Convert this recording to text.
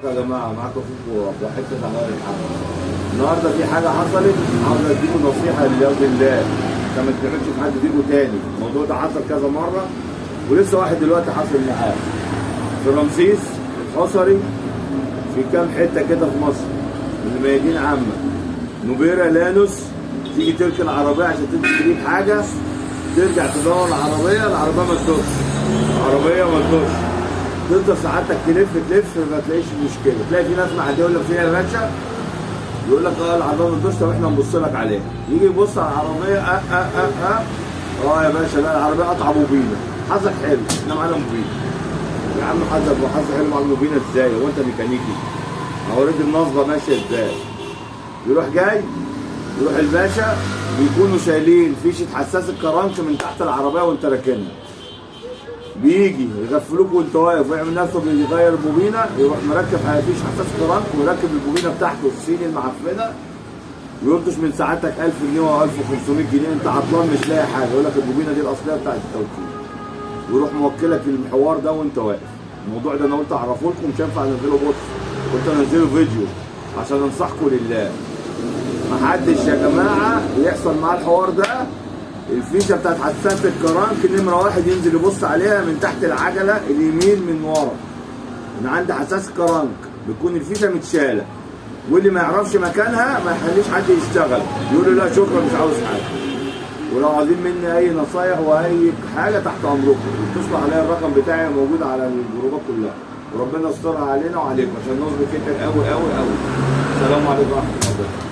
يا جماعة معاكم فيكم وحتة على الحق. النهارده في حاجة حصلت، عاوز اديكم نصيحة لله بالله عشان ما تتعملش في حد فيكم تاني. الموضوع ده حصل كذا مرة، ولسه واحد دلوقتي حصل معاه في رمسيس، في الحصري، في كام حتة كده في مصر من ميادين عامة. نوبيرا لانوس، تيجي تركن العربية عشان تنزل تجيب حاجة، ترجع تدور العربية، العربية ما تدورش، العربية ما تدورش. تفضل سعادتك تلف تلف ما تلاقيش المشكلة، تلاقي في ناس معدية يقول لك فيها يا باشا، يقول لك العربية ما تدورش، طب احنا نبص لك عليها. يجي يبص على العربية، اه اه اه اه اه يا باشا، لا العربية قطع بوبينه، حظك حلو احنا معانا موبينه. يا عم حظك وحظ حلو مع الموبينه ازاي؟ هو انت ميكانيكي؟ هوريك النصبه ماشية ازاي. يروح جاي يروح الباشا، بيكونوا شايلين فيشه حساس الكرنك من تحت العربية وانت راكنها، بيجي يغفلوك وانت واقف ويعمل نفسه بيغير البوبينه، يروح مركب فيش حساس كرنك ويركب البوبينه بتاعته الصيني المعفنه، ويلطش من ساعتك 1000 جنيه و 1500 جنيه، انت عطلان مش لاقي حاجة، يقول لك البوبينه دي الاصلية بتاعت التوكيل، ويروح موكلك الحوار ده وانت واقف. الموضوع ده انا قلت اعرفه لكم، مش هينفع انزله بوست، قلت انزله فيديو عشان انصحكم لله. محدش يا جماعة يحصل معاه الحوار ده. الفيشه بتاعت حساسة الكرنك نمره واحد ينزل يبص عليها من تحت العجلة اليمين من ورا، من عند حساس الكرنك بتكون الفيشه متشاله، واللي ما يعرفش مكانها ما يخليش حد يشتغل، يقول له لا شكرا مش عاوز حاجة. ولو عاوزين مني اي نصايح واي حاجة تحت امركم، اتصلوا عليا، الرقم بتاعي موجود على الجروبات كلها. وربنا يسترها علينا وعليكم عشان النصب كتر قوي قوي قوي. السلام عليكم ورحمة الله وبركاته.